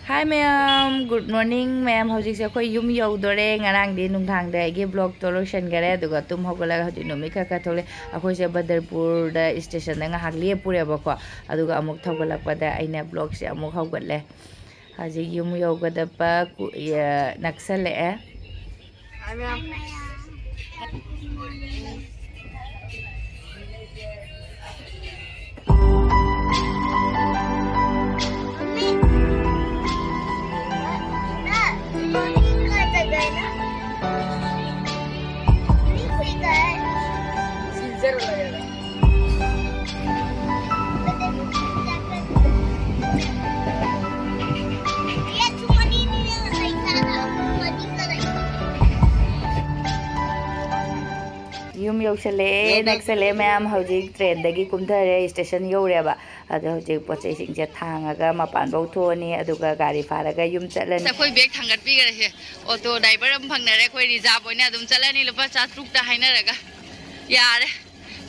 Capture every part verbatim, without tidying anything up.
Hi ꯃꯌꯥꯝ, good morning ꯃꯌꯥꯝ꯫ ꯍꯧꯖꯤꯛꯁꯦ ꯑꯩꯈꯣꯏ ꯌꯨꯝ ꯌꯧꯗꯣꯔꯦ꯫ ꯉꯔꯥꯡꯗꯤ ꯅꯨꯡꯗꯥꯡꯗ ꯑꯩꯒꯤ vlogꯇꯣ ꯂꯣꯏꯁꯤꯟꯈꯔꯦ, ꯑꯗꯨꯒ ꯇꯨꯝ ꯍꯧꯒꯠꯂꯒ ꯍꯧꯖꯤꯛ ꯅꯨꯃꯤꯠ ꯈꯔ ꯈꯔ ꯊꯣꯛꯂꯛꯑꯦ꯫ ꯑꯩꯈꯣꯏꯁꯦ ꯕꯗꯔꯄꯨꯔꯗ stationꯗ ꯉꯥꯏꯍꯥꯛ ꯂꯦꯞꯄꯨꯔꯦꯕꯀꯣ, ꯑꯗꯨꯒ ꯑꯃꯨꯛ ꯊꯧꯒꯠꯂꯛꯄꯗ ꯑꯩꯅ vlogꯁꯦ ꯑꯃꯨꯛ ꯍꯧꯒꯠꯂꯦ꯫ ꯍꯧꯖꯤꯛ ꯌꯨꯝ ꯌꯧꯒꯗꯕ ꯀꯨ- ꯌ- ꯅꯛꯁꯜꯂꯛꯑꯦ꯫ ꯌꯨꯝ ꯌꯧꯁꯜꯂꯛꯑꯦ, ꯅꯛꯁꯜꯂꯛꯑꯦ ꯃꯌꯥꯝ꯫ ꯍꯧꯖꯤꯛ trainꯗꯒꯤ ꯀꯨꯝꯊꯔꯦ, station ꯌꯧꯔꯦꯕ꯫ ꯑꯗꯣ ꯍꯧꯖꯤꯛ ꯄꯣꯠ ꯆꯩꯁꯤꯡꯁꯦ ꯊꯥꯡꯉꯒ ꯃꯄꯥꯟꯐꯧ ꯊꯣꯛꯑꯅꯤ, ꯑꯗꯨꯒ ꯒꯥꯔꯤ ꯐꯥꯔꯒ ꯌꯨꯝ ꯆꯠꯂꯅꯤ꯫ ꯑꯩꯈꯣꯏ bag ꯊꯥꯡꯒꯠꯄꯤꯈ꯭ꯔꯦ꯫ Auto driver ꯑꯃ ꯐꯪꯅꯔꯦ꯫ ꯑꯩꯈꯣꯏ reserve ꯑꯣꯏꯅ ꯑꯗꯨꯝ ꯆꯠꯂꯅꯤ, ꯂꯨꯄꯥ ꯆꯥꯇ꯭ꯔꯨꯛꯇ ꯍꯥꯏꯅꯔꯒ꯫ ꯌꯥꯔꯦ꯫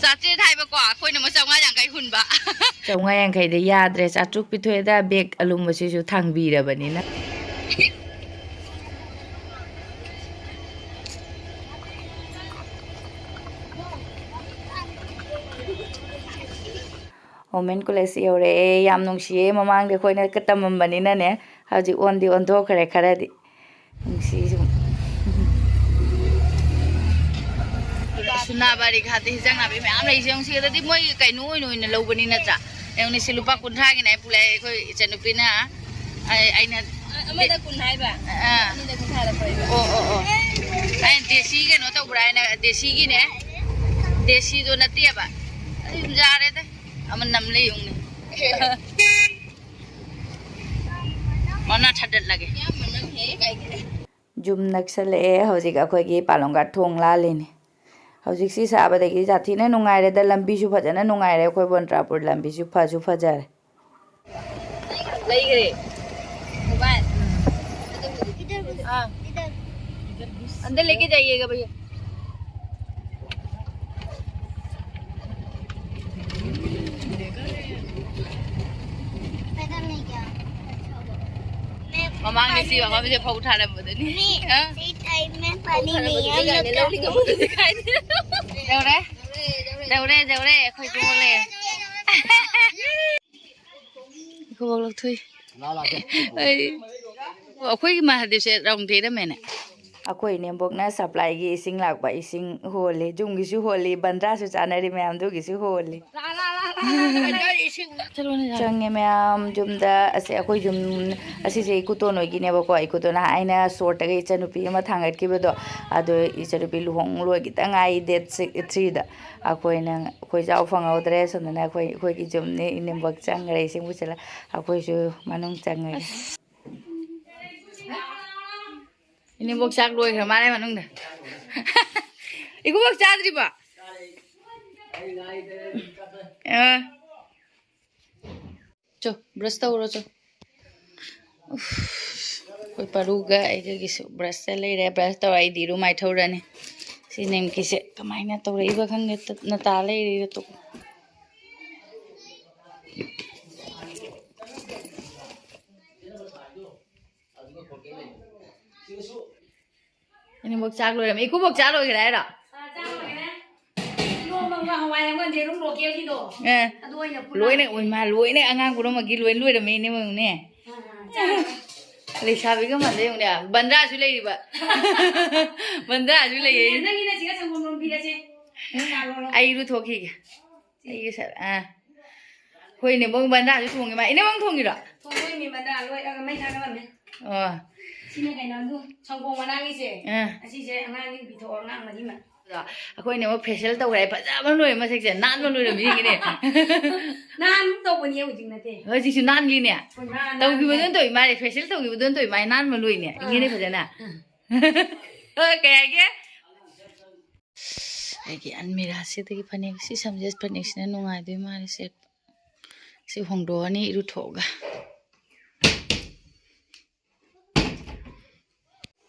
ꯆꯥꯇ꯭ꯔꯦꯠ ꯍꯥꯏꯕꯀꯣ, ꯑꯩꯈꯣꯏꯅ ꯑꯃꯨꯛ ꯆꯥꯝꯃꯉꯥ ꯌꯥꯡꯈꯩ ꯍꯨꯟꯕ꯫ ꯆꯥꯝꯃꯉꯥ ꯌꯥꯡꯈꯩꯗ ꯌꯥꯗ꯭ꯔꯦ, ꯆꯥꯇ꯭ꯔꯨꯛ ꯄꯤꯊꯣꯛꯑꯦꯗ, bag ꯑꯂꯨꯝꯕꯁꯤꯁꯨ ꯊꯥꯡꯕꯤꯔꯕꯅꯤꯅ꯫ Women College ꯌꯧꯔꯛꯑꯦ꯫ ꯌꯥꯝ ꯅꯨꯡꯁꯤꯌꯦ, ꯃꯃꯥꯡꯗ ꯑꯩꯈꯣꯏꯅ ꯇꯝꯃꯝꯕꯅꯤꯅꯅꯦ, ꯍꯧꯖꯤꯛ ꯑꯣꯟꯗꯤ ꯑꯣꯟꯊꯣꯛꯈ꯭ꯔꯦ ꯈꯔꯗꯤ꯫ ꯅꯨꯡꯁꯤ ꯁꯨꯝ꯫ ꯁꯨꯅꯥꯕꯥꯔꯤ ꯘꯥꯠꯇ ꯍꯤꯟꯖꯥꯡ ꯅꯥꯄꯤ ꯃꯌꯥꯝ ꯂꯩꯁꯦ ꯌꯦꯡꯉꯨ꯫ ꯁꯤꯗꯗꯤ ꯃꯣꯏ ꯀꯩꯅꯣ ꯑꯣꯏꯅ ꯑꯣꯏꯅ ꯂꯧꯕꯅꯤ ꯅꯠꯇ꯭ꯔꯥ? ꯌꯦꯡꯉꯨꯅꯦ, ꯁꯤ ꯂꯨꯄꯥ ꯀꯨꯟꯊ꯭ꯔꯥꯒꯤꯅꯦ ꯄꯨꯔꯛꯑꯦ ꯑꯩꯈꯣꯏ ꯏꯆꯟꯅꯨꯄꯤꯅ꯫ ꯑꯩ-, ꯑꯩꯅ ꯑꯃꯗ ꯀꯨꯟ ꯍꯥꯏꯕ? ꯑꯥ꯫ ꯑꯅꯤꯗ ꯀꯨꯟꯊ꯭ꯔꯥꯗ ꯄꯨꯔꯛꯏꯕ꯫ ꯑꯣ, ꯑꯣ, ꯑꯣ꯫ ꯑꯩꯅ ꯗꯦꯁꯤ ꯀꯩꯅꯣ ꯇꯧꯕ꯭ꯔꯥ ꯍꯥꯏꯅ, ꯗꯦꯁꯤꯒꯤꯅꯦ꯫ ꯗꯦꯁꯤꯗꯣ ꯅꯠꯇꯦꯕ꯫ ꯑꯗꯨ ꯌꯥꯔꯦꯗ꯫ ꯑꯃ ꯅꯝ ꯂꯩ ꯌꯦꯡꯉꯨꯅꯦ꯫ ꯃꯅꯥ ꯊꯥꯗꯠꯂꯒꯦ꯫ ꯌꯥꯝ ꯃꯅꯝ ꯍꯦ ꯀꯥꯏꯒꯤꯅꯦ꯫ ꯌꯨꯝ ꯅꯛꯁꯜꯂꯛꯑꯦ꯫ ꯍꯧꯖꯤꯛ ꯑꯩꯈꯣꯏꯒꯤ ꯄꯥꯂꯣꯡꯒꯥꯠ ꯊꯣꯡ ꯂꯥꯜꯂꯤꯅꯤ꯫ ꯍꯧꯖꯤꯛꯁꯤ ꯁꯥꯕꯗꯒꯤ ꯁꯥꯊꯤꯅ ꯅꯨꯡꯉꯥꯏꯔꯦꯗ, ꯂꯝꯕꯤꯁꯨ ꯐꯖꯅ ꯅꯨꯡꯉꯥꯏꯔꯦ꯫ ꯑꯩꯈꯣꯏ ꯕꯣꯟꯇ꯭ꯔꯥꯄꯨꯔ ꯂꯝꯕꯤꯁꯨ ꯐꯁꯨ ꯐꯖꯔꯦ꯫ ꯂꯩꯈ꯭ꯔꯦ꯫ ꯃꯣꯕꯥꯏꯜ꯫ ꯑꯥ꯫ अंदर लेके जाइएगा भैया। पैदल नहीं गया। ꯃꯃꯥꯡꯗ ꯁꯤ ꯃꯐꯝꯁꯦ ꯐꯧ ꯊꯥꯔꯝꯕꯗꯨꯅꯤ꯫ ꯍꯥ? ꯁꯤ ꯇꯥꯏꯃꯦꯟ ꯄꯥꯅꯤ ꯃꯌꯥꯝ ꯂꯧꯔꯒ ꯌꯧꯔꯦ, ꯌꯧꯔꯦ, ꯌꯧꯔꯦ, ꯑꯩꯈꯣꯏ ꯀꯣꯛꯂꯦ꯫ ꯈꯨꯕꯣꯛ ꯂꯧꯊꯣꯛꯏ꯫ ꯑꯩ, ꯑꯣ, ꯑꯩꯈꯣꯏꯒꯤ ꯃꯍꯥꯗꯦꯕꯁꯦ ꯔꯥꯎꯟ ꯊꯩꯔꯝꯃꯦꯅꯦ꯫ ꯑꯩꯈꯣꯏ ꯏꯅꯦꯝꯕꯣꯛꯅ ꯁꯄ꯭ꯂꯥꯏꯒꯤ ꯏꯁꯤꯡ ꯂꯥꯛꯄ, ꯏꯁꯤꯡ ꯍꯣꯜꯂꯤ, ꯌꯨꯝꯒꯤꯁꯨ ꯍꯣꯜꯂꯤ, ꯕꯟꯗ꯭ꯔꯥꯁꯨ ꯆꯥꯅꯔꯤ ꯃꯌꯥꯝꯗꯨꯒꯤꯁꯨ ꯍꯣꯜꯂꯤ꯫ ꯆꯪꯉꯦ ꯃꯌꯥꯝ ꯌꯨꯝꯗ꯫ ꯑꯁꯦ ꯑꯩꯈꯣꯏ ꯌꯨꯝ, ꯑꯁꯤꯁꯦ ꯏꯀꯨꯇꯣꯟ ꯍꯣꯏꯒꯤꯅꯦꯕꯀꯣ꯫ ꯏꯀꯨꯇꯣꯟ ꯑꯩꯅ ꯁꯣꯔꯠꯇꯒ ꯏꯆꯟꯅꯨꯄꯤ ꯑꯃ ꯊꯥꯡꯒꯠꯈꯤꯕꯗꯣ, ꯑꯗꯣ ꯏꯆꯟꯅꯨꯄꯤ ꯂꯨꯍꯣꯡ ꯂꯣꯏꯈꯤꯇ ꯉꯥꯏ, ꯗꯦꯠ ꯊ꯭ꯔꯤꯗ꯫ ꯑꯩꯈꯣꯏꯅ, ꯑꯩꯈꯣꯏ ꯆꯥꯎ ꯐꯪꯍꯧꯗ꯭ꯔꯦ꯫ ꯁꯣꯝꯗꯅ ꯑꯩꯈꯣꯏ, ꯑꯩꯈꯣꯏꯒꯤ ꯌꯨꯝꯅꯦ, ꯏꯅꯦꯝꯕꯣꯛ ꯆꯪꯈ꯭ꯔꯦ ꯏꯁꯤꯡ ꯄꯨꯁꯤꯜꯂ꯫ ꯑꯩꯈꯣꯏꯁꯨ ꯃꯅꯨꯡ ꯆꯪꯉꯒꯦ꯫ ꯏꯅꯦꯝꯕꯣꯛ ꯆꯥꯛ ꯂꯣꯏꯈ꯭ꯔ ꯃꯥꯜꯂꯦ ꯃꯅꯨꯡꯗ꯫ ꯏꯀꯨꯕꯣꯛ ꯆꯥꯗ꯭ꯔꯤꯕꯣ? ꯑ꯫ ꯆꯣ, ꯕ꯭ꯔꯁ ꯇꯧꯔꯣ ꯆꯣ꯫ ꯎꯐ, ꯑꯩꯈꯣꯏ ꯄꯔꯨꯒ ꯑꯩꯒꯒꯤꯁꯨ ꯕ꯭ꯔꯁꯇ ꯂꯩꯔꯦ꯫ ꯕ꯭ꯔꯁ ꯇꯧꯔ ꯑꯩꯗꯤ ꯏꯔꯨ ꯃꯥꯏꯊꯧꯔꯅꯤ꯫ ꯁꯤ ꯅꯦꯝꯀꯤꯁꯦ ꯀꯃꯥꯏꯅ ꯇꯧꯔꯛꯏꯕ ꯈꯪꯗꯦ, ꯇꯠꯅ ꯇꯥ ꯂꯩꯔꯦ ꯇꯨ꯫ ꯏꯅꯦꯝꯕꯣꯛ ꯆꯥꯛ ꯂꯣꯏꯔꯝꯃꯦ꯫ ꯏꯀꯨꯕꯣꯛ ꯆꯥꯛ ꯂꯣꯏꯈ꯭ꯔꯦ ꯍꯥꯏꯔꯣ? ꯑꯥ, ꯆꯥꯛ ꯂꯣꯏꯈ꯭ꯔꯦ꯫ ꯏꯔꯣꯝꯕ ꯑꯃꯒ ꯍꯋꯥꯏ ꯑꯃꯒ ꯌꯦꯔꯨꯝ ꯂꯣꯀꯦꯜꯒꯤꯗꯣ꯫ ꯑꯦ꯫ ꯑꯗꯨ ꯑꯣꯏꯅ ꯄꯨꯂꯥ꯫ ꯂꯣꯏꯅ ꯑꯣꯏꯃꯥ-, ꯂꯣꯏꯅ ꯑꯉꯥꯡ ꯄꯨꯝꯅꯃꯛꯀꯤ ꯂꯣꯏ ꯂꯣꯏꯔꯝꯃꯦ ꯏꯅꯦꯝꯕꯣꯛꯅꯦ꯫ ꯑꯥ, ꯑꯥ, ꯆꯥꯔꯣ꯫ ꯂꯩꯁꯥꯕꯤꯒ ꯃꯥꯟꯗ ꯌꯦꯡꯉꯨꯅꯦ꯫ ꯕꯟꯗ꯭ꯔꯥꯁꯨ ꯂꯩꯔꯤꯕ꯫ ꯕꯟꯗ꯭ꯔꯥꯁꯨ ꯂꯩꯌꯦ꯫ ꯅꯪꯒꯤꯅ ꯁꯤꯒ ꯁꯪꯒꯣꯝ ꯂꯣꯟꯕꯤꯔꯁꯦ꯫ ꯅꯪ ꯆꯥ ꯂꯣꯜꯂꯣ꯫ ꯑꯩ ꯏꯔꯨ ꯊꯣꯛꯈꯤꯒꯦ꯫ ꯑꯩꯒꯤ ꯁ-, ꯑꯥ꯫ ꯑꯩꯈꯣꯏ ꯏꯅꯦꯝꯕꯣꯛ ꯕꯟꯗ꯭ꯔꯥꯁꯨ ꯊꯣꯡꯉꯤ ꯃꯥ꯫ ꯏꯅꯦꯝꯕꯣꯛ ꯊꯣꯡꯉꯤꯔꯣ? ꯊꯣꯡꯗꯣꯏꯅꯦ, ꯕꯟꯗ꯭ꯔꯥ ꯂꯣꯏꯔꯒ ꯃꯩ ꯊꯥꯒꯠꯂꯝꯃꯦ꯫ ꯑꯣ꯫ ꯁꯤꯅ ꯀꯩꯅꯣ ꯑꯗꯨ? ꯁꯪꯒꯣꯝ ꯃꯅꯥꯒꯤꯁꯦ꯫ ꯑꯥ꯫ ꯑꯁꯤꯁꯦ ꯑꯉꯥꯡꯒꯤ ꯄꯤꯊꯣꯛꯑꯣ, ꯑꯉꯥꯡ ꯃꯔꯤꯃꯛ꯫ ꯑꯗꯣ ꯑꯩꯈꯣꯏꯅ ꯑꯃꯨꯛ ꯐꯦꯁꯤꯌꯦꯜ ꯇꯧꯈ꯭ꯔꯦ, ꯐꯖꯕ ꯂꯣꯏꯔꯦ ꯃꯁꯛꯁꯦ, ꯅꯥꯟꯕ ꯂꯣꯏꯔꯝꯃꯤ ꯌꯦꯡꯉꯤꯅꯦ꯫ ꯅꯍꯥꯟ ꯇꯧꯕꯅꯦ, ꯍꯧꯖꯤꯛ ꯅꯠꯇꯦ꯫ ꯍꯧꯖꯤꯛꯁꯨ ꯅꯥꯟꯂꯤꯅꯦ꯫ ꯄꯨꯔꯥ ꯅꯥꯟꯕꯅꯦ꯫ ꯇꯧꯈꯤꯕꯗꯨꯅ ꯇꯧꯏ ꯃꯥꯜꯂꯦ, ꯐꯦꯁꯤꯌꯦꯜ ꯇꯧꯈꯤꯕꯗꯨꯅ ꯇꯧꯏ ꯃꯥꯜꯂꯦ, ꯅꯥꯟꯕ ꯂꯣꯏꯅꯦ꯫ ꯑꯥ꯫ ꯏꯪꯉꯦꯅꯦ ꯐꯖꯅ꯫ ꯑꯥ꯫ ꯑ, ꯀꯩ ꯍꯥꯏꯒꯦ? ꯑꯩꯒꯤ ꯑꯟꯃꯤꯔꯥꯁꯤꯗꯒꯤ ꯐꯅꯦꯛ, ꯁꯤ ꯁꯝꯖꯦꯠ ꯐꯅꯦꯛꯁꯤꯅ ꯅꯨꯡꯉꯥꯏꯗꯣꯏ ꯃꯥꯜꯂꯦ ꯁꯦꯠꯄ꯫ ꯁꯤ ꯍꯣꯡꯗꯣꯛꯑꯅꯤ ꯏꯔꯨꯊꯣꯛꯑꯒ꯫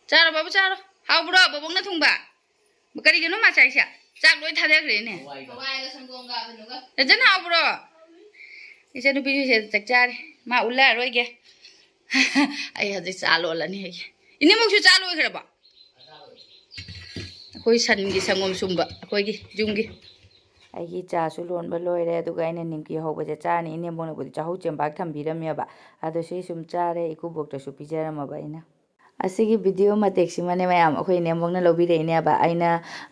ꯆꯥꯔꯣ ꯕꯥꯕꯨ, ꯆꯥꯔꯣ꯫ ꯍꯥꯎꯕ꯭ꯔꯣ ꯕꯣꯕꯣꯛꯅ ꯊꯣꯡꯕ? ꯀꯔꯤꯒꯤꯅꯣ ꯃꯥ ꯆꯥꯏꯁꯦ? ꯆꯥꯛ ꯂꯣꯏ ꯊꯥꯗꯈ꯭ꯔꯦꯅꯦ꯫ ꯍꯋꯥꯏꯒ ꯁꯪꯒꯣꯝꯒ ꯀꯩꯅꯣꯒ꯫ ꯔꯟꯖꯟ, ꯍꯥꯎꯕ꯭ꯔꯣ? ꯏꯆꯟꯅꯨꯄꯤꯁꯨ ꯁꯤꯗ ꯆꯥꯛ ꯆꯥꯔꯤ꯫ ꯃꯥ ꯎꯠꯂꯛꯑꯔꯣꯏꯒꯦ꯫ ꯑꯩ ꯍꯧꯖꯤꯛ ꯆꯥ ꯂꯣꯜꯂꯅꯤ ꯍꯥꯏꯒꯦ꯫ ꯏꯅꯦꯝꯕꯣꯛꯁꯨ ꯆꯥ ꯂꯣꯏꯈ꯭ꯔꯕꯣ? ꯑꯩꯈꯣꯏ ꯁꯟꯒꯤ ꯁꯪꯒꯣꯝ ꯁꯨꯝꯕ ꯑꯩꯈꯣꯏꯒꯤ ꯌꯨꯝꯒꯤ꯫ ꯑꯩꯒꯤ ꯆꯥꯁꯨ ꯂꯣꯟꯕ ꯂꯣꯏꯔꯦ, ꯑꯗꯨꯒ ꯑꯩꯅ ꯅꯤꯝꯀꯤ ꯍꯧꯕꯁꯦ ꯆꯥꯔꯅꯤ꯫ ꯏꯅꯦꯝꯕꯣꯛꯅꯕꯨꯗꯤ ꯆꯥꯍꯧ ꯆꯦꯡꯄꯥꯛ ꯊꯝꯕꯤꯔꯝꯃꯦꯕ, ꯑꯗꯣ ꯁꯤ ꯁꯨꯝ ꯆꯥꯔꯦ, ꯏꯀꯨꯕꯣꯛꯇꯁꯨ ꯄꯤꯖꯔꯝꯃꯕ ꯑꯩꯅ꯫ ꯑꯁꯤꯒꯤ ꯚꯤꯗꯤꯑꯣ ꯃꯇꯦꯛꯁꯤꯃꯅꯦ ꯃꯌꯥꯝ, ꯑꯩꯈꯣꯏ ꯏꯅꯦꯝꯕꯣꯛꯅ ꯂꯧꯕꯤꯔꯛꯏꯅꯦꯕ꯫ ꯑꯩꯅ,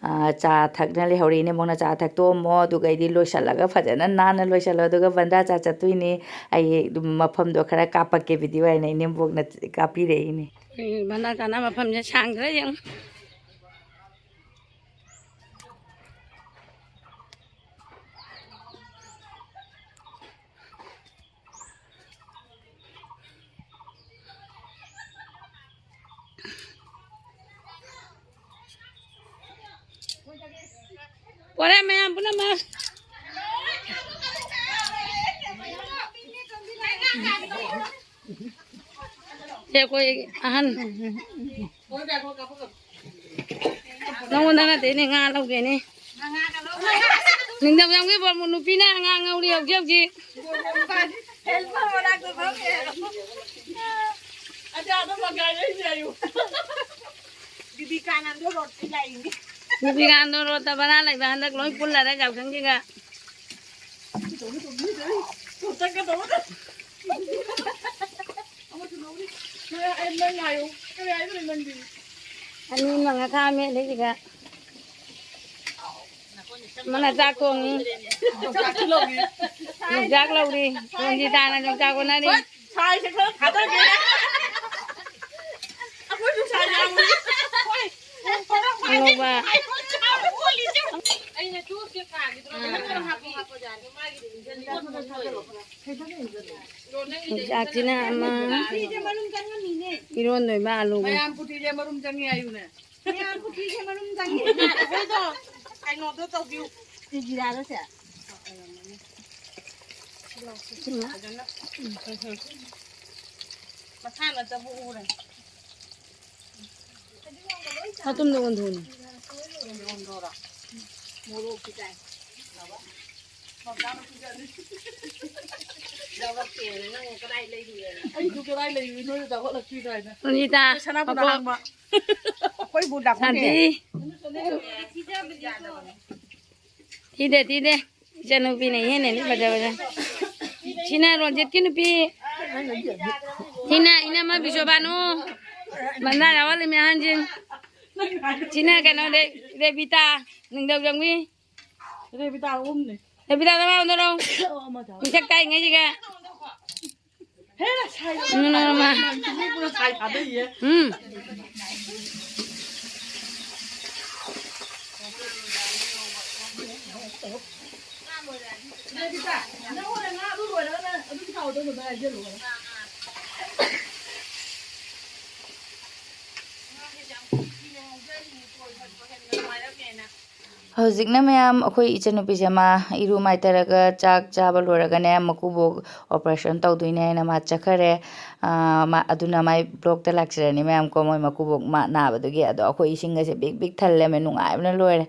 ꯑ, ꯆꯥ ꯊꯛꯅ ꯂꯩꯍꯧꯔꯦ, ꯏꯅꯦꯝꯕꯣꯛꯅ ꯆꯥ ꯊꯛꯇꯣꯛꯑꯝꯃꯣ, ꯑꯗꯨꯒ ꯑꯩꯗꯤ ꯂꯣꯏꯁꯤꯜꯂꯒ ꯐꯖꯅ ꯅꯥꯟꯅ ꯂꯣꯏꯁꯤꯜꯂꯣ, ꯑꯗꯨꯒ ꯕꯟꯗ꯭ꯔꯥ ꯆꯥ ꯆꯠꯇꯣꯏꯅꯤ꯫ ꯑꯩ ꯑꯗꯨꯝ ꯃꯐꯝꯗꯣ ꯈꯔ ꯀꯥꯞꯄꯛꯀꯦ ꯚꯤꯗꯤꯑꯣ ꯍꯥꯏꯅ, ꯏꯅꯦꯝꯕꯣꯛꯅ ꯀꯥꯞꯄꯤꯔꯛꯏꯅꯦ꯫ ꯑꯩ ꯕꯟꯗ꯭ꯔꯥ ꯆꯥꯅ ꯃꯐꯝꯁꯦ ꯁꯥꯡꯈ꯭ꯔꯦ ꯌꯦꯡꯉꯨ꯫ ꯄꯣꯔꯦ ꯃꯌꯥꯝ ꯄꯨꯝꯅꯃꯛ꯫ ꯁꯦ ꯑꯩꯈꯣꯏ ꯑꯍꯟ꯫ ꯅꯉꯣꯟꯗ ꯅꯠꯇꯦꯅꯦ, ꯉꯥ ꯂꯧꯒꯦꯅꯦ꯫ ꯅꯤꯡꯊꯧꯖꯝꯒꯤ ꯕꯣꯔꯃꯨ ꯅꯨꯄꯤꯅ ꯉꯥ ꯉꯧꯔꯤ ꯍꯧꯖꯤꯛ ꯍꯧꯖꯤꯛ꯫ ꯕꯤꯕꯤꯀꯥꯅꯟꯗ ꯔꯣꯗꯇ ꯚꯔꯥ ꯂꯩꯕ ꯍꯟꯗꯛ ꯂꯣꯏ ꯄꯨꯜꯂꯔ ꯌꯥꯎꯁꯪꯁꯤꯒ꯫ ꯑꯅꯤ ꯑꯃꯅ ꯉꯥ ꯈꯥ ꯃꯦꯠꯂꯤꯁꯤꯒ꯫ ꯑꯃꯅ ꯆꯥꯛ ꯊꯣꯡꯉꯤ꯫ ꯌꯣꯡꯆꯥꯛ ꯂꯧꯔꯤ꯫ ꯔꯣꯟꯖꯤꯇꯥꯅ ꯌꯣꯡꯆꯥꯛ ꯑꯣꯟꯅꯔꯤ꯫ ꯁꯥꯏꯁꯦ ꯈꯔ ꯊꯥꯗꯒꯦ꯫ ꯑꯩꯈꯣꯏꯁꯨ ꯁꯥꯏ ꯌꯥꯎꯔꯤ꯫ ꯑꯉꯧꯕ꯫ ꯑꯩꯅ ꯆꯨꯁꯦ ꯊꯥꯈꯤꯗ꯭ꯔꯣ? ꯈꯔ ꯍꯥꯞꯄꯣ, ꯍꯥꯞꯄꯣ ꯌꯥꯅꯤ꯫ ꯃꯥꯒꯤꯗꯤ ꯏꯟꯖꯜꯂꯤ꯫ ꯌꯣꯟꯆꯥꯛꯁꯤꯅ ꯑꯃ꯫ ꯏꯔꯣꯟꯗꯣꯏꯕ ꯑꯂꯨꯒ꯫ ꯃꯌꯥꯝ ꯄꯨꯈ꯭ꯔꯤꯁꯦ ꯃꯔꯨꯝ ꯆꯪꯉꯤ ꯍꯥꯏꯌꯨꯅꯦ꯫ ꯃꯌꯥꯝ ꯄꯨꯈ꯭ꯔꯤꯁꯦ ꯃꯔꯨꯝ ꯆꯪꯉꯤ꯫ ꯑꯩꯈꯣꯏꯗꯣ ꯀꯩꯅꯣꯗꯣ ꯇꯧꯕꯤꯌꯨ꯫ ꯁꯤ ꯖꯤꯔꯥꯔꯣ ꯁꯦ? ꯐꯖꯅ꯫ ꯃꯁꯥ ꯅꯠꯇꯕ ꯎꯔꯦ꯫ ꯃꯇꯨꯝꯗ ꯑꯣꯟꯊꯣꯛꯎꯅꯦ꯫ ꯃꯣꯔꯣꯛ ꯈꯤꯇꯪ꯫ ꯑꯩꯁꯨ ꯀꯗꯥꯏ ꯂꯩꯔꯨꯏ, ꯅꯣꯏꯅ ꯆꯥꯎꯈꯠꯂꯛꯇ꯭ꯔꯤꯗꯣ ꯍꯥꯏꯅ꯫ ꯁꯅꯥꯄꯨꯅ ꯃꯀꯣꯛ ꯍꯥꯡꯕ꯫ ꯑꯩꯈꯣꯏꯕꯨ ꯗꯥꯛꯀꯨꯅꯦ꯫ ꯁꯥꯟꯇꯤ꯫ ꯊꯤꯗꯦ, ꯊꯤꯗꯦ꯫ ꯏꯆꯟꯅꯨꯄꯤꯅ ꯏꯍꯦꯟ ꯍꯦꯜꯂꯤ ꯐꯖꯕꯁꯦ꯫ ꯁꯤꯅ ꯔꯣꯟꯖꯤꯠꯀꯤ ꯅꯨꯄꯤ꯫ ꯁꯤꯅ ꯏꯅꯝꯃ ꯕꯤꯁꯣꯕꯥꯅꯨ꯫ ꯃꯟꯗꯥ ꯌꯥꯎꯍꯜꯂꯤꯃꯤ ꯑꯍꯟꯁꯤꯡ꯫ ꯁꯤꯅ ꯀꯩꯅꯣ, ꯔꯦ-, ꯔꯦꯕꯤꯇꯥ꯫ ꯅꯤꯡꯊꯧꯖꯝꯒꯤ꯫ ꯔꯦꯕꯤꯇꯥ ꯑꯍꯨꯝꯅꯦ꯫ ꯔꯦꯕꯤꯇꯥꯗ ꯃꯥ ꯎꯅꯔꯣ꯫ ꯑꯣ, ꯑꯃ ꯆꯥꯎ꯫ ꯃꯤꯁꯛ ꯇꯥꯛꯏꯉꯩꯁꯤꯒ꯫ ꯍꯦ, ꯁꯥꯏ ꯎꯝ, ꯅꯪ ꯃꯥ꯫ ꯅꯪ ꯄꯨꯔꯥ ꯁꯥꯏ ꯊꯥꯗꯩꯌꯦ꯫ ꯎꯝ꯫ ꯔꯦꯕꯤꯇꯥ, ꯅꯪꯉꯣꯟꯗ ꯉꯥ ꯑꯗꯨ ꯂꯣꯏꯔꯒ ꯅꯪ ꯑꯗꯨꯒꯤ ꯊꯥꯎꯗꯣ ꯑꯗꯨꯗ ꯍꯥꯏꯖꯜꯂꯨ꯫ ꯍꯧꯖꯤꯛꯅ ꯃꯌꯥꯝ ꯑꯩꯈꯣꯏ ꯏꯆꯟꯅꯨꯄꯤꯁꯦ ꯃꯥ ꯏꯔꯨ ꯃꯥꯏꯊꯔꯒ ꯆꯥꯛ ꯆꯥꯕ ꯂꯣꯏꯔꯒꯅꯦ ꯃꯀꯨꯕꯣꯛ operation ꯇꯧꯗꯣꯏꯅꯦ ꯍꯥꯏꯅ ꯃꯥ ꯆꯠꯈꯔꯦ꯫ ꯑꯥ, ꯃꯥ, ꯑꯗꯨꯅ ꯃꯥꯏ vlogꯇ ꯂꯥꯛꯆꯔꯅꯤ ꯃꯌꯥꯝ ꯀꯣ, ꯃꯣꯏ ꯃꯀꯨꯕꯣꯛ ꯃꯥ ꯅꯥꯕꯗꯨꯒꯤ꯫ ꯑꯗꯣ ꯑꯩꯈꯣꯏ ꯏꯁꯤꯡꯒꯁꯦ ꯕꯤꯛ ꯕꯤꯛ ꯊꯜꯂꯦꯃꯦ, ꯅꯨꯡꯉꯥꯏꯕꯅ ꯂꯣꯏꯔꯦ꯫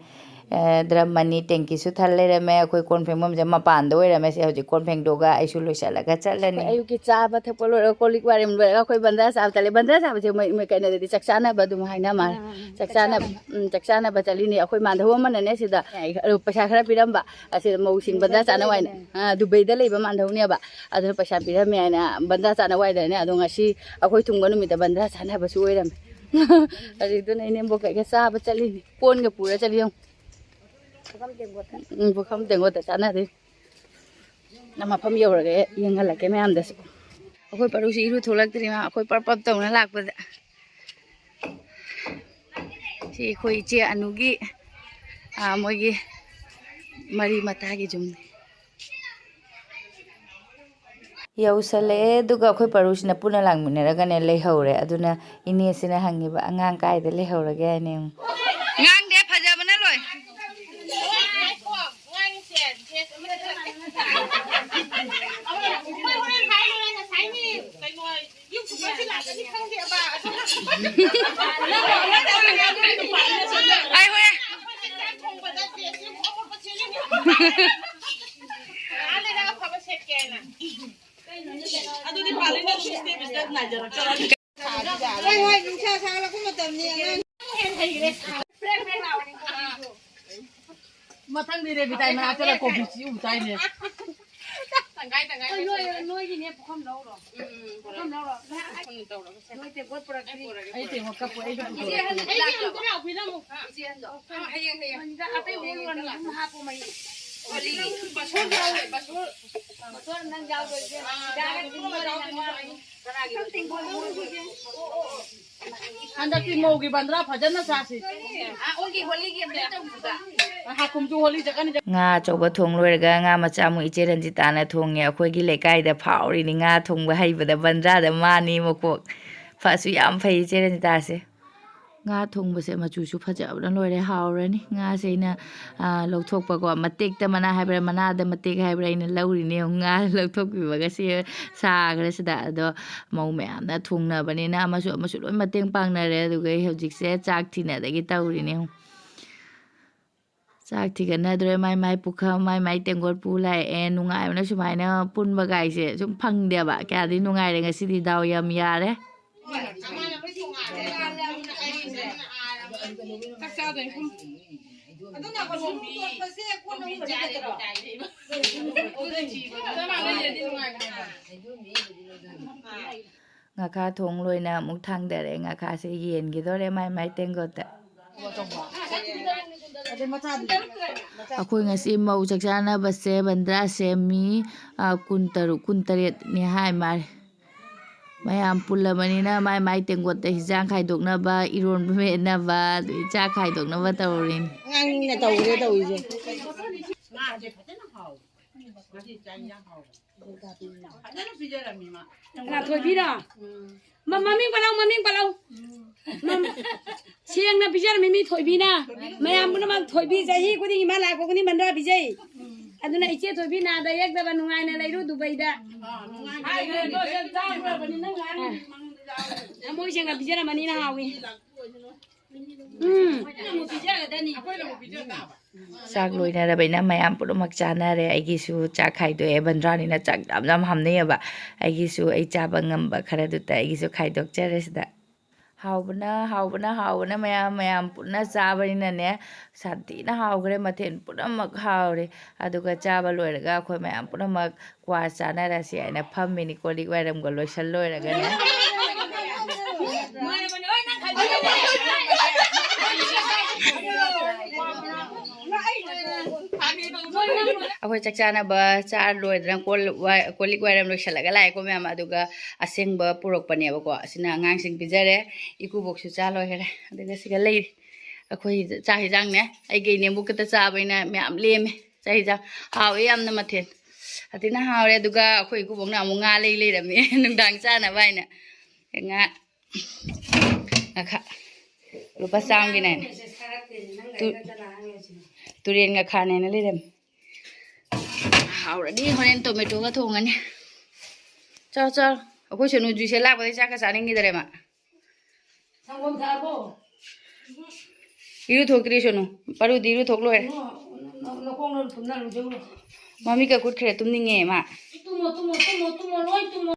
ꯑꯦ, drum ꯑꯅꯤ tankiꯁꯨ ꯊꯜ ꯂꯩꯔꯝꯃꯦ꯫ ꯑꯩꯈꯣꯏ ꯀꯣꯟ ꯐꯦꯡꯐꯝꯁꯦ ꯃꯄꯥꯟꯗ ꯑꯣꯏꯔꯝꯃꯦ꯫ ꯁꯤ ꯍꯧꯖꯤꯛ ꯀꯣꯟ ꯐꯦꯡꯗꯣꯛꯑꯒ ꯑꯩꯁꯨ ꯂꯣꯏꯁꯤꯜꯂꯒ ꯆꯠꯂꯅꯤ꯫ ꯑꯩꯈꯣꯏ ꯑꯌꯨꯛꯀꯤ ꯆꯥꯕ ꯊꯛꯄ ꯂꯣꯏꯔꯒ ꯀꯣꯜ ꯂꯤꯛ ꯋꯥꯏꯔꯝ ꯂꯣꯏꯔꯒ ꯑꯩꯈꯣꯏ ꯕꯟꯗ꯭ꯔꯥ ꯆꯥꯕ ꯆꯠꯂꯦ꯫ ꯕꯟꯗ꯭ꯔꯥ ꯆꯥꯕꯁꯦ ꯃꯣꯏ, ꯃꯣꯏ ꯀꯩꯅꯣꯗꯗꯤ ꯆꯥꯛ ꯆꯥꯅꯕ ꯑꯗꯨꯝ ꯍꯥꯏꯅ ꯃꯥꯜꯂꯦ꯫ ꯑꯥ, ꯆꯥꯛ ꯆꯥꯅꯕ꯫ ꯎꯝ, ꯆꯥꯛ ꯆꯥꯅꯕ ꯆꯠꯂꯤꯅꯦ꯫ ꯑꯩꯈꯣꯏ ꯃꯥꯟꯗꯧ ꯑꯃꯅꯅꯦ ꯁꯤꯗ ꯄꯩꯁꯥ ꯈꯔ ꯄꯤꯔꯝꯕ꯫ ꯑꯁꯤꯗ ꯃꯧꯁꯤꯡ ꯕꯟꯗ꯭ꯔꯥ ꯆꯥꯅ ꯋꯥꯏꯅ, ꯑꯥ, ꯗꯨꯕꯩꯗ ꯂꯩꯕ ꯃꯥꯟꯗꯧꯅꯦꯕ꯫ ꯑꯗꯨꯅ ꯄꯩꯁꯥ ꯄꯤꯔꯝꯃꯦ ꯍꯥꯏꯅ ꯕꯟꯗ꯭ꯔꯥ ꯆꯥꯅ ꯋꯥꯏꯗꯅꯦ꯫ ꯑꯗꯣ ꯉꯁꯤ ꯑꯩꯈꯣꯏ ꯊꯨꯡꯕ ꯅꯨꯃꯤꯠꯇ ꯕꯟꯗ꯭ꯔꯥ ꯆꯥꯅꯕꯁꯨ ꯑꯣꯏꯔꯝꯃꯦ꯫ ꯑꯗꯨꯗꯨꯅ ꯏꯅꯦꯝꯕꯣꯛ ꯀꯩꯒ ꯆꯥꯕ ꯆꯠꯂꯤꯅꯤ꯫ ꯀꯣꯟꯒ ꯄꯨꯔ ꯆꯠꯂꯤ ꯌꯦꯡꯉꯨ꯫ ꯎꯝ, ꯄꯨꯈꯝ ꯇꯦꯡꯀꯣꯠꯇ ꯆꯥꯅꯗꯣꯏ꯫ ꯅꯪ ꯃꯐꯝ ꯌꯧꯔꯒ ꯌꯦꯡꯍꯜꯂꯛꯀꯦ ꯃꯌꯥꯝꯗꯁꯨ꯫ ꯑꯩꯈꯣꯏ ꯄꯔꯨꯁꯤ ꯏꯔꯨ ꯊꯣꯛꯂꯛꯇ꯭ꯔꯤ ꯃꯥ ꯑꯩꯈꯣꯏ ꯄꯔꯞ ꯄꯔꯞ ꯇꯧꯅ ꯂꯥꯛꯄꯗ꯫ ꯁꯤ ꯑꯩꯈꯣꯏ ꯏꯆꯦ ꯑꯅꯨꯒꯤ, ꯑꯥ, ꯃꯣꯏꯒꯤ ꯃꯔꯤ ꯃꯇꯥꯒꯤ ꯌꯨꯝꯅꯤ꯫ ꯌꯧꯁꯜꯂꯛꯑꯦ, ꯑꯗꯨꯒ ꯑꯩꯈꯣꯏ ꯄꯔꯨꯁꯤꯅ ꯄꯨꯟꯅ ꯂꯥꯛꯃꯤꯟꯅꯔꯒꯅꯦ ꯂꯩꯍꯧꯔꯦ꯫ ꯑꯗꯨꯅ ꯏꯅꯦꯁꯤꯅ ꯍꯪꯉꯤꯕ, "ꯑꯉꯥꯡ ꯀꯥꯏꯗ ꯂꯩꯍꯧꯔꯒꯦ?" ꯍꯥꯏꯅ ꯌꯦꯡꯉꯨ꯫ ꯉꯥꯡꯗꯦ, ꯐꯖꯕꯅ ꯂꯣꯏ꯫ ꯑꯩ ꯍꯣꯔꯦꯟ ꯍꯣꯏ, ꯍꯣꯏ, ꯅꯨꯡꯁꯥ ꯁꯥꯒꯠꯂꯛꯄ ꯃꯇꯝꯅꯤ, ꯑꯉꯥꯡ꯫ ꯃꯊꯪꯗꯤ ꯔꯦꯕꯤꯇꯥꯏ ꯃꯅꯥꯛ ꯆꯠꯂ ꯀꯣꯐꯤ ꯆꯤꯎ ꯆꯥꯏꯅꯦ꯫ ꯇꯪꯈꯥꯏ ꯇꯪꯈꯥꯏ ꯅꯣꯏ, ꯅꯣꯏꯒꯤꯅꯦ ꯄꯨꯈꯝ ꯂꯧꯔꯣ꯫ ꯎꯝ, ꯎꯝ, ꯄꯨꯈꯝ ꯂꯧꯔꯣ꯫ ꯄꯨꯈꯝ ꯂꯧꯔꯣ꯫ ꯅꯣꯏ ꯇꯦꯡꯀꯣꯠ ꯄꯨꯔꯛꯇ꯭ꯔꯤ꯫ ꯑꯩ ꯇꯦꯡꯀꯣꯠ ꯀꯞꯄꯨ, ꯑꯩ ꯏꯆꯦ ꯍꯟꯗꯛ ꯂꯥꯛꯇꯕ꯫ ꯏꯆꯦ ꯍꯟꯗꯣ꯫ ꯍꯌꯦꯡ, ꯍꯌꯦꯡ꯫ ꯑꯇꯩ ꯍꯣꯜ ꯑꯣꯏꯅ ꯑꯗꯨꯝ ꯍꯥꯞꯄꯣ ꯃꯍꯤ꯫ ꯍꯣꯂꯤ꯫ ꯕꯁꯣꯔ ꯌꯥꯎꯋꯦ, ꯕꯁꯣꯔ꯫ ꯕꯁꯣꯔ ꯅꯪ ꯌꯥꯎꯗꯣꯏꯁꯦ꯫ ꯑꯥ, ꯁꯤꯗꯥꯒ ꯌꯥꯎꯗꯣꯏꯅꯦ, ꯇꯤꯡꯗꯣꯏꯅꯦ ꯌꯥꯎꯗꯣꯏꯅꯦ꯫ ꯅꯪ꯫ ꯀꯅꯥꯒꯤꯅꯣ? ꯍꯟꯗꯛꯇꯤ ꯃꯧꯒꯤ ꯕꯟꯗ꯭ꯔꯥ ꯐꯖꯅ ꯆꯥꯁꯤ꯫ ꯑꯥ, ꯑꯣꯟꯒꯤ ꯍꯣꯂꯤꯒꯤ ꯑꯝꯇ ꯇꯧꯁꯤꯕ꯫ ꯍꯥꯀꯨꯝꯁꯨ ꯍꯣꯂꯤ ꯆꯠꯀꯅꯤ꯫ ꯉꯥ ꯑꯆꯧꯕ ꯊꯣꯡ ꯂꯣꯏꯔꯒ ꯉꯥ ꯃꯆꯥ ꯑꯃꯨꯛ ꯏꯆꯦ ꯔꯟꯖꯤꯇꯥꯅ ꯊꯣꯡꯉꯦ꯫ ꯑꯩꯈꯣꯏꯒꯤ ꯂꯩꯀꯥꯏꯗ ꯐꯥꯎꯔꯤꯅꯤ ꯉꯥ ꯊꯣꯡꯕ ꯍꯩꯕꯗ, ꯕꯟꯗ꯭ꯔꯥꯗ ꯃꯥꯅꯤ ꯃꯀꯣꯛ꯫ ꯐꯁꯨ ꯌꯥꯝ ꯐꯩ ꯏꯆꯦ ꯔꯟꯖꯤꯇꯥꯁꯦ꯫ ꯉꯥ ꯊꯣꯡꯕꯁꯦ ꯃꯆꯨꯁꯨ ꯐꯖꯕꯅ ꯂꯣꯏꯔꯦ, ꯍꯥꯎꯔꯅꯤ꯫ ꯉꯥꯁꯦ ꯑꯩꯅ, ꯑ, ꯂꯧꯊꯣꯛꯄꯀꯣ, ꯃꯇꯦꯛꯇ ꯃꯅꯥ ꯍꯥꯏꯕ꯭ꯔꯥ, ꯃꯅꯥꯗ ꯃꯇꯦꯛ ꯍꯥꯏꯕ꯭ꯔꯥ, ꯑꯩꯅ ꯂꯧꯔꯤꯅꯦ꯫ ꯉꯥ ꯂꯧꯊꯣꯛꯄꯤꯕꯒ ꯁꯤ ꯁꯥꯈ꯭ꯔꯦ ꯁꯤꯗ꯫ ꯑꯗꯣ ꯃꯧ ꯃꯌꯥꯝꯅ ꯊꯣꯡꯅꯕꯅꯤꯅ ꯑꯃꯁꯨ ꯑꯃꯁꯨ ꯂꯣꯏ ꯃꯇꯦꯡ ꯄꯥꯡꯅꯔꯦ꯫ ꯑꯗꯨꯒ ꯑꯩ ꯍꯧꯖꯤꯛꯁꯦ ꯆꯥꯛ ꯊꯤꯅꯗꯒꯤ ꯇꯧꯔꯤꯅꯦ꯫ ꯆꯥꯛ ꯊꯤꯒꯠꯅꯗ꯭ꯔꯦ, ꯃꯥꯏ ꯃꯥꯏ ꯄꯨꯈꯝ, ꯃꯥꯏ ꯃꯥꯏ ꯇꯦꯡꯀꯣꯠ ꯄꯨ ꯂꯥꯛꯑꯦ꯫ ꯅꯨꯡꯉꯥꯏꯕꯅ ꯁꯨꯃꯥꯏꯅ ꯄꯨꯟꯕ ꯀꯥꯏꯁꯦ ꯁꯨꯝ ꯐꯪꯗꯦꯕ꯫ ꯀꯌꯥꯗꯤ ꯅꯨꯡꯉꯥꯏꯔꯦ ꯉꯁꯤꯗꯤ, ꯗꯥꯎ ꯌꯥꯝ ꯌꯥꯔꯦ꯫ ꯆꯥꯛ ꯆꯥꯗꯣꯏꯅꯤ꯫ ꯑꯗꯨꯅ ꯀꯣꯟ ꯑꯍꯨꯝ ꯇꯣꯠꯄꯁꯦ ꯀꯣꯟ ꯑꯍꯨꯝ ꯈꯛꯇ ꯅꯠꯇ꯭ꯔꯣ? ꯉꯥꯈꯥ ꯊꯣꯡ ꯂꯣꯏꯅ ꯑꯃꯨꯛ ꯊꯥꯡꯗꯔꯦ꯫ ꯉꯥꯈꯥꯁꯦ ꯌꯦꯟꯒꯤꯗꯣꯔꯦ ꯃꯥꯏ ꯃꯥꯏ ꯇꯦꯡꯀꯣꯠꯇ꯫ ꯑꯩꯈꯣꯏ ꯉꯁꯤ ꯃꯧ ꯆꯥꯛ ꯆꯥꯅꯕꯁꯦ ꯕꯟꯗ꯭ꯔꯥꯁꯦ ꯃꯤ, ꯑ, ꯀꯨꯟꯇꯔꯨꯛ, ꯀꯨꯟꯇꯔꯦꯠꯅꯤ ꯍꯥꯏ ꯃꯥꯜꯂꯦ꯫ ꯃꯌꯥꯝ ꯄꯨꯜꯂꯕꯅꯤꯅ ꯃꯥꯏ ꯃꯥꯏ ꯇꯦꯡꯀꯣꯠꯇ ꯍꯤꯟꯖꯥꯡ ꯈꯥꯏꯗꯣꯛꯅꯕ, ꯏꯔꯣꯟꯕ ꯃꯦꯠꯅꯕ, ꯑꯗꯩ ꯆꯥꯛ ꯈꯥꯏꯗꯣꯛꯅꯕ ꯇꯧꯔꯤꯅꯤ꯫ ꯑꯉꯥꯡꯅ ꯇꯧꯔꯦ ꯇꯧꯔꯤꯁꯦ꯫ ꯉꯥꯁꯦ ꯐꯖꯅ ꯍꯥꯎꯋꯦ꯫ ꯉꯁꯤ ꯆꯥꯛ ꯏꯟꯖꯥꯡ ꯍꯥꯎꯋꯦ꯫ ꯐꯖꯅ ꯄꯤꯖꯔꯝꯃꯤ ꯃꯥ꯫ ꯀꯅꯥ ꯊꯣꯏꯕꯤꯔꯣ? ꯎꯝ꯫ ꯃ-, ꯃꯃꯤꯡ ꯄꯜꯂꯧ, ꯃꯃꯤꯡ ꯄꯜꯂꯧ꯫ ꯎꯝ꯫ ꯃꯝ-, ꯁꯦꯡꯅ ꯄꯤꯖꯔꯝꯃꯤ ꯃꯤ ꯊꯣꯏꯕꯤꯅ꯫ ꯊꯣꯏꯕꯤ ꯃꯌꯥꯝ ꯄꯨꯝꯅꯃꯛ ꯊꯣꯏꯕꯤ ꯆꯍꯤ ꯈꯨꯗꯤꯡꯒꯤ ꯃꯥ ꯂꯥꯛꯄ ꯈꯨꯗꯤꯡ ꯕꯟꯗ꯭ꯔꯥ ꯄꯤꯖꯩ꯫ ꯎꯝ꯫ ꯑꯗꯨꯅ ꯏꯆꯦ ꯊꯣꯏꯕꯤ ꯅꯥꯗ ꯌꯦꯛꯇꯕ ꯅꯨꯡꯉꯥꯏꯅ ꯂꯩꯔꯨ ꯗꯨꯕꯩꯗ꯫ ꯑꯥ, ꯅꯨꯡꯉꯥꯏꯅ ꯂꯩꯔꯨ꯫ ꯊꯃꯣꯏ ꯁꯦꯡꯅ ꯄꯤꯖꯔꯝꯃꯅꯤꯅ ꯍꯥꯎꯏ꯫ ꯎꯝ꯫ ꯑꯩꯈꯣꯏꯅ ꯑꯃꯨꯛ ꯄꯤꯖꯒꯗꯅꯤ꯫ ꯑꯩꯈꯣꯏꯅ ꯑꯃꯨꯛ ꯄꯤꯖ ꯇꯥꯕ꯫ ꯆꯥꯛ ꯂꯣꯏꯅꯔꯕꯅꯤꯅ ꯃꯌꯥꯝ ꯄꯨꯝꯅꯃꯛ ꯆꯥꯅꯔꯦ꯫ ꯑꯩꯒꯤꯁꯨ ꯆꯥꯛ ꯈꯥꯏꯗꯣꯛꯑꯦ꯫ ꯕꯟꯗ꯭ꯔꯥꯅꯤꯅ ꯆꯥꯛ ꯌꯥꯝ ꯌꯥꯝ ꯍꯥꯞꯅꯩꯑꯕ꯫ ꯑꯩꯒꯤꯁꯨ ꯑꯩ ꯆꯥꯕ ꯉꯝꯕ ꯈꯔꯗꯨꯇ ꯑꯩꯒꯤꯁꯨ ꯈꯥꯏꯗꯣꯛꯆꯔꯦ ꯁꯤꯗ꯫ ꯍꯥꯎꯕꯅ, ꯍꯥꯎꯕꯅ, ꯍꯥꯎꯕꯅ ꯃꯌꯥꯝ, ꯃꯌꯥꯝ ꯄꯨꯟꯅ ꯆꯥꯕꯅꯤꯅꯅꯦ, ꯁꯥꯊꯤꯅ ꯍꯥꯎꯈ꯭ꯔꯦ꯫ ꯃꯊꯦꯜ ꯄꯨꯝꯅꯃꯛ ꯍꯥꯎꯔꯦ꯫ ꯑꯗꯨꯒ ꯆꯥꯕ ꯂꯣꯏꯔꯒ ꯑꯩꯈꯣꯏ ꯃꯌꯥꯝ ꯄꯨꯝꯅꯃꯛ ꯀ꯭ꯋꯥ ꯆꯥꯅꯔꯁꯤ ꯍꯥꯏꯅ ꯐꯝꯃꯤꯅꯤ, ꯀꯣꯜ ꯂꯤꯛ ꯋꯥꯏꯔꯝꯒ ꯂꯣꯏꯁꯜ ꯂꯣꯏꯔꯒꯅꯦ꯫ ꯑꯩꯈꯣꯏ ꯆꯥꯛ ꯆꯥꯅꯕ ꯆꯥ ꯂꯣꯏꯗꯅ ꯀꯣꯜ ꯋꯥꯏ-, ꯀꯣꯜ ꯂꯤꯛ ꯋꯥꯏꯔꯝ ꯂꯣꯏꯁꯜꯂꯒ ꯂꯥꯛꯑꯦꯀꯣ ꯃꯌꯥꯝ꯫ ꯑꯗꯨꯒ ꯑꯁꯦꯡꯕ ꯄꯨꯔꯛꯄꯅꯦꯕꯀꯣ꯫ ꯑꯁꯤꯅ ꯑꯉꯥꯡꯁꯤꯡ ꯄꯤꯖꯔꯦ, ꯏꯀꯨꯕꯣꯛꯁꯨ ꯆꯥ ꯂꯣꯏꯈꯔꯦ꯫ ꯑꯗꯨꯒ ꯁꯤꯒ ꯂꯩꯔꯤ ꯑꯩꯈꯣꯏ ꯆꯥꯛ ꯍꯤꯟꯖꯥꯡꯅꯦ꯫ ꯑꯩꯒꯤ ꯏꯅꯦꯝꯕꯣꯛ ꯈꯛꯇ ꯆꯥꯕꯅꯤꯅ ꯃꯌꯥꯝ ꯂꯦꯝꯃꯦ꯫ ꯆꯥꯛ ꯍꯤꯟꯖꯥꯡ ꯍꯥꯎꯋꯦ ꯌꯥꯝꯅ, ꯃꯊꯦꯜ ꯑꯇꯤꯅ ꯍꯥꯎꯔꯦ꯫ ꯑꯗꯨꯒ ꯑꯩꯈꯣꯏ ꯏꯀꯨꯕꯣꯛꯅ ꯑꯃꯨꯛ ꯉꯥ ꯂꯩ ꯂꯩꯔꯝꯃꯦ ꯅꯨꯡꯗꯥꯡ ꯆꯥꯅꯕ ꯍꯥꯏꯅ꯫ ꯉꯥ, ꯉꯥꯈꯥ ꯂꯨꯄꯥ ꯆꯥꯝꯒꯤꯅꯦ꯫ ꯇꯨ-, ꯇꯨꯔꯦꯟ ꯉꯥꯈꯥꯅꯦꯅ ꯂꯩꯔꯝꯃꯦ꯫ ꯍꯥꯎꯔꯅꯤ, ꯍꯣꯔꯦꯟ ꯇꯣꯃꯦꯇꯣꯒ ꯊꯣꯡꯉꯅꯤ꯫ ꯆꯥꯎ, ꯆꯥꯎ꯫ ꯑꯩꯈꯣꯏ ꯁꯣꯅꯨ ꯖꯨꯏꯁꯦ ꯂꯥꯛꯄꯗꯩ ꯆꯥꯛꯀ ꯆꯥꯅꯤꯡꯈꯤꯗꯔꯦ ꯃꯥ꯫ ꯁꯪꯒꯣꯝ ꯊꯛꯑꯕꯣ? ꯏꯔꯨ ꯊꯣꯛꯇ꯭ꯔꯤ ꯁꯣꯅꯨ꯫ ꯄꯔꯨꯗꯤ ꯏꯔꯨ ꯊꯣꯛ ꯂꯣꯏꯔꯦ꯫ ꯏꯕꯨꯡꯉꯣ, ꯅ-, ꯅꯈꯣꯡꯗꯣ ꯊꯨꯝꯅꯔꯨ ꯆꯠꯂꯨ꯫ ꯃꯃꯤꯠꯀ ꯀꯨꯠꯈ꯭ꯔꯦ, ꯇꯨꯝꯅꯤꯡꯉꯦ ꯃꯥ꯫ ꯇꯨꯝꯃꯣ, ꯇꯨꯝꯃꯣ, ꯇꯨꯝꯃꯣ, ꯇꯨꯝꯃꯣ, ꯂꯣꯏ ꯇꯨꯝꯃꯣ꯫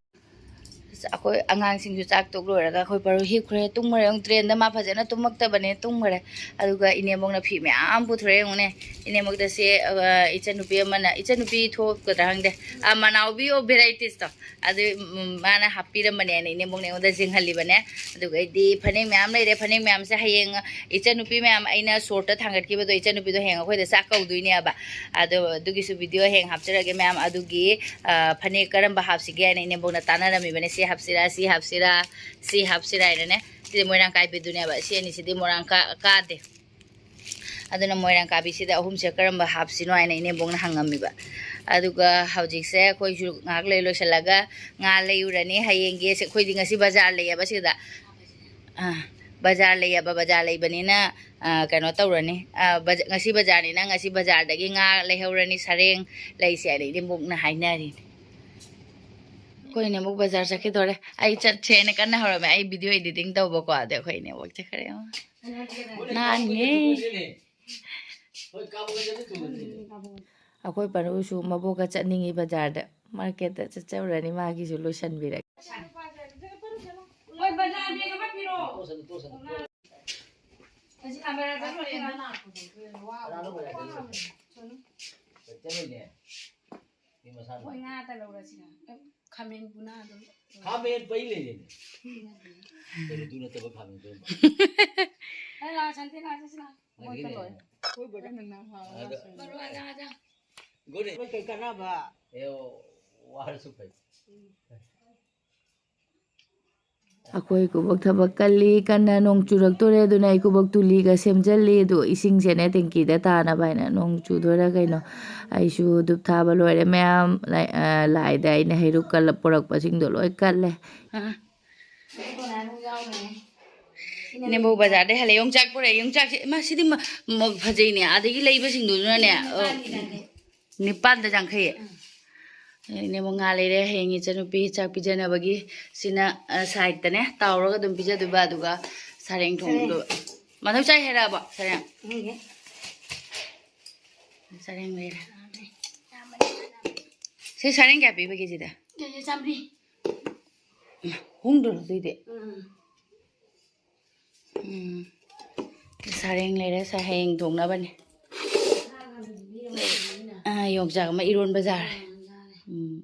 ꯑꯁ, ꯑꯩꯈꯣꯏ ꯑꯉꯥꯡꯁꯤꯡꯁꯨ ꯆꯥꯛ ꯇꯣꯛ ꯂꯣꯏꯔꯒ ꯑꯩꯈꯣꯏ ꯄꯔꯨ ꯍꯤꯞꯈ꯭ꯔꯦ, ꯇꯨꯝꯈ꯭ꯔꯦ꯫ ꯑꯃꯨꯛ ꯇ꯭ꯔꯦꯟꯗ ꯃꯥ ꯐꯖꯅ ꯇꯨꯝꯃꯛꯇꯕꯅꯦ, ꯇꯨꯝꯈ꯭ꯔꯦ꯫ ꯑꯗꯨꯒ ꯏꯅꯦꯝꯕꯣꯛꯅ ꯐꯤ ꯃꯌꯥꯝ ꯄꯨꯊꯣꯔꯛꯑꯦ ꯌꯦꯡꯉꯨꯅꯦ꯫ ꯏꯅꯦꯝꯕꯣꯛꯇ ꯁꯦ, ꯑ, ꯏꯆꯟꯅꯨꯄꯤ ꯑꯃꯅ, ꯏꯆꯟꯅꯨꯄꯤ ꯊꯣꯛꯀꯗ꯭ꯔꯥ ꯈꯪꯗꯦ, ꯑ, ꯃꯅꯥꯎꯕꯤ ꯑꯣ varieties ꯇꯣ꯫ ꯑꯗꯨ, ꯎꯝ, ꯃꯥꯅ ꯍꯥꯞꯄꯤꯔꯝꯕꯅꯦꯅ ꯏꯅꯦꯝꯕꯣꯛꯅ ꯑꯩꯉꯣꯟꯗ ꯌꯦꯡꯍꯜꯂꯤꯕꯅꯦ꯫ ꯑꯗꯨꯒ ꯑꯩꯗꯤ ꯐꯅꯦꯛ ꯃꯌꯥꯝ ꯂꯩꯔꯦ꯫ ꯐꯅꯦꯛ ꯃꯌꯥꯝꯁꯦ ꯍꯌꯦꯡ ꯏꯆꯟꯅꯨꯄꯤ ꯃꯌꯥꯝ ꯑꯩꯅ short ꯊꯥꯡꯒꯠꯈꯤꯕꯗꯣ, ꯏꯆꯟꯅꯨꯄꯤꯗꯣ ꯍꯌꯦꯡ ꯑꯩꯈꯣꯏꯗ ꯆꯥꯛ ꯀꯧꯗꯣꯏꯅꯦꯕ꯫ ꯑꯗꯣ ꯑꯗꯨꯒꯤꯁꯨ video ꯍꯌꯦꯡ ꯍꯥꯞꯆꯔꯒꯦ ꯃꯌꯥꯝ꯫ ꯑꯗꯨꯒꯤ, ꯑ, ꯐꯅꯦꯛ ꯀꯔꯝꯕ ꯍꯥꯞꯁꯤꯒꯦ ꯍꯥꯏꯅ ꯏꯅꯦꯝꯕꯣꯛꯅ ꯇꯥꯟꯅꯔꯝꯃꯤꯕꯅꯦ꯫ ꯁꯤ ꯍꯥꯞꯁꯤꯔꯥ, ꯁꯤ ꯍꯥꯞꯁꯤꯔꯥ, ꯁꯤ ꯍꯥꯞꯁꯤꯔꯥ ꯍꯥꯏꯅꯅꯦ꯫ ꯁꯤꯗꯤ ꯃꯣꯏꯔꯥꯡ ꯀꯥꯏꯕꯤꯗꯨꯅꯦꯕ꯫ ꯁꯤ ꯑꯅꯤꯁꯤꯗꯤ ꯃꯣꯏꯔꯥꯡ ꯀꯥ-, ꯀꯥꯗꯦ꯫ ꯑꯗꯨꯅ ꯃꯣꯏꯔꯥꯡ ꯀꯥꯕꯤꯁꯤꯗ ꯑꯍꯨꯝꯁꯦ ꯀꯔꯝꯕ ꯍꯥꯞꯁꯤꯅꯣ ꯍꯥꯏꯅ ꯏꯅꯦꯝꯕꯣꯛꯅ ꯍꯪꯉꯝꯃꯤꯕ꯫ ꯑꯗꯨꯒ ꯍꯧꯖꯤꯛꯁꯦ ꯑꯩꯈꯣꯏꯁꯨ ꯉꯥꯏꯍꯥꯛ ꯂꯩ ꯂꯣꯏꯁꯤꯜꯂꯒ ꯉꯥ ꯂꯩꯔꯨꯔꯅꯤ꯫ ꯍꯌꯦꯡꯒꯤ ꯑꯁ-, ꯑꯩꯈꯣꯏꯗꯤ ꯉꯁꯤ ꯕꯖꯥꯔ ꯂꯩꯌꯦꯕ ꯁꯤꯗ꯫ ꯑꯥ, ꯕꯖꯥꯔ ꯂꯩꯌꯦꯕ, ꯕꯖꯥꯔ ꯂꯩꯕꯅꯤꯅ, ꯑꯥ, ꯀꯩꯅꯣ ꯇꯧꯔꯅꯤ꯫ ꯑꯥ, ꯕꯖ-, ꯉꯁꯤ ꯕꯖꯥꯔꯅꯤꯅ ꯉꯁꯤ ꯕꯖꯥꯔꯗꯒꯤ ꯉꯥ ꯂꯩꯍꯧꯔꯅꯤ, ꯁꯔꯦꯡ ꯂꯩꯁꯦ ꯍꯥꯏꯅ ꯏꯅꯦꯝꯕꯣꯛꯅ ꯍꯥꯏꯅꯔꯤꯅꯦ꯫ ꯑꯩꯈꯣꯏ ꯏꯅꯦꯝꯕꯣꯛ ꯕꯖꯥꯔ ꯆꯠꯈꯤꯗꯣꯔꯦ꯫ ꯑꯩ ꯆꯠꯁꯦꯅ ꯀꯟꯅ ꯍꯧꯔꯝꯃꯦ꯫ ꯑꯩ video editing ꯇꯧꯕꯀꯣ꯫ ꯑꯗ ꯑꯩꯈꯣꯏ ꯏꯅꯦꯝꯕꯣꯛ ꯆꯠꯈ꯭ꯔꯦ꯫ ꯌꯦꯡꯉꯣ꯫ ꯅꯥꯟꯉꯦ꯫ ꯑꯩꯈꯣꯏ ꯄꯔꯨꯁꯨ ꯃꯕꯣꯛꯀ ꯆꯠꯅꯤꯡꯉꯤ ꯕꯖꯥꯔꯗ, ꯃꯥꯔꯀꯦꯠꯇ ꯆꯠꯆꯧꯔꯅꯤ, ꯃꯥꯒꯤꯁꯨ ꯂꯣꯏꯁꯤꯟꯕꯤꯔꯒꯦ꯫ ꯍꯣꯏ, ꯕꯖꯥꯔ ꯕꯦꯒ ꯑꯃ ꯄꯤꯔꯛꯑꯣ꯫ ꯇꯣꯁꯅꯨ, ꯇꯣꯁꯅꯨ, ꯇꯣꯁꯅꯨ꯫ ꯑꯁꯤ ꯑꯃꯔꯥꯗ ꯂꯣꯏꯔꯦ꯫ ꯀꯅꯥꯅꯣ ꯕꯖꯥꯔ ꯆꯠꯂꯤꯁꯦ? ꯆꯠꯂꯣꯏꯅꯦ꯫ ꯁꯤ ꯃꯁꯥꯅ꯫ ꯃꯣꯏ ꯉꯥꯗ ꯂꯧꯔꯁꯤꯔ? ꯈꯥꯃꯦꯟ ꯄꯨꯅꯥꯗꯣ꯫ ꯈꯥꯃꯦꯟ ꯄꯩ ꯂꯩꯔꯦꯅꯦ꯫ ꯀꯩꯅꯣ, ꯑꯗꯨ ꯅꯠꯇꯕ ꯈꯥꯃꯦꯟ ꯄꯩ꯫ ꯑꯩ ꯂꯥꯛꯑꯣ, ꯁꯟꯇꯤ ꯂꯥꯛꯑꯣ, ꯆꯠꯁꯤ ꯂꯥꯛꯑꯣ꯫ ꯃꯣꯏꯗ ꯂꯣꯏꯔꯦ꯫ ꯀꯣꯏꯕꯗ ꯅꯪꯅ ꯍꯥꯎ ꯑꯗ ꯂꯥꯛꯁꯟ꯫ ꯃꯔꯨ ꯑꯗꯥ ꯑꯗꯥ꯫ ꯒꯨꯗ꯫ ꯃꯣꯏ ꯀꯩ ꯀꯥꯟꯅꯕ? ꯑꯦ, ꯋꯥꯔꯁꯨ ꯐꯩ꯫ ꯑꯩꯈꯣꯏ ꯏꯀꯨꯕꯣꯛ ꯊꯕꯛ ꯀꯜꯂꯤ, ꯀꯟꯅ ꯅꯣꯡ ꯆꯨꯔꯛꯇꯣꯔꯦ, ꯑꯗꯨꯅ ꯏꯀꯨꯕꯣꯛ ꯇꯨꯂꯤꯒ ꯁꯦꯝꯖꯜꯂꯤ꯫ ꯑꯗꯨ ꯏꯁꯤꯡꯁꯦꯅꯦ ꯇꯦꯡꯀꯤꯗ ꯇꯥꯅꯕ ꯍꯥꯏꯅ ꯅꯣꯡ ꯆꯨꯗꯣꯏꯔꯥ ꯀꯩꯅꯣ꯫ ꯑꯩꯁꯨ ꯙꯨꯞ ꯊꯥꯕ ꯂꯣꯏꯔꯦ ꯃꯌꯥꯝ, ꯂꯥꯏ-, ꯑ, ꯂꯥꯏꯗ ꯑꯩꯅ ꯍꯩꯔꯨꯛ ꯀꯜꯂ ꯄꯨꯔꯛꯄꯁꯤꯡꯗꯣ ꯂꯣꯏ ꯀꯜꯂꯦ꯫ ꯑ꯫ ꯅꯦꯝꯕꯧ ꯕꯖꯥꯔꯗꯩ ꯍꯜꯂꯛꯑꯦ꯫ ꯌꯣꯡꯆꯥꯛ ꯄꯨꯔꯛꯑꯦ꯫ ꯌꯣꯡꯆꯥꯛꯁꯦ, ꯏꯃꯥ, ꯁꯤꯗꯤ ꯃ-, ꯃ-, ꯐꯖꯩꯅꯦ꯫ ꯑꯥꯗꯒꯤ ꯂꯩꯕꯁꯤꯡꯗꯨꯅꯅꯦ, ꯑ, ꯅꯤꯄꯥꯟꯗ ꯌꯥꯡꯈꯩ꯫ ꯏꯅꯦ ꯃꯉꯥ ꯂꯩꯔꯦ꯫ ꯍꯌꯦꯡ ꯏꯆꯟꯅꯨꯄꯤ ꯆꯥꯛ ꯄꯤꯖꯅꯕꯒꯤ ꯁꯤꯅ, ꯑ, ꯁꯥꯏꯠꯇꯅꯦ, ꯇꯥꯎꯔꯒ ꯑꯗꯨꯝ ꯄꯤꯖꯗꯣꯏꯕ꯫ ꯑꯗꯨꯒ ꯁꯔꯦꯡ ꯊꯣꯡꯕꯗꯣ꯫ ꯃꯊꯛ ꯆꯥꯏ ꯍꯥꯏꯔꯛꯑꯕꯣ ꯁꯔꯦꯡ? ꯁꯔꯦꯡ ꯂꯩꯔꯦ꯫ ꯁꯤ ꯁꯔꯦꯡ ꯀꯌꯥ ꯄꯤꯕ ꯀꯦꯖꯤꯗ? ꯀꯦꯖꯤ ꯆꯥꯝꯃꯔꯤ꯫ ꯍꯣꯡꯗ꯭ꯔꯣ ꯑꯗꯨꯏꯗꯤ? ꯎꯝ꯫ ꯎꯝ꯫ ꯁꯔꯦꯡ ꯂꯩꯔꯦ, ꯁ-, ꯍꯌꯦꯡ ꯊꯣꯡꯅꯕꯅꯦ꯫ ꯑꯥ, ꯌꯣꯡꯆꯥꯛ ꯑꯃ ꯏꯔꯣꯟꯕ ꯖꯥꯔ꯫ ꯎꯝ꯫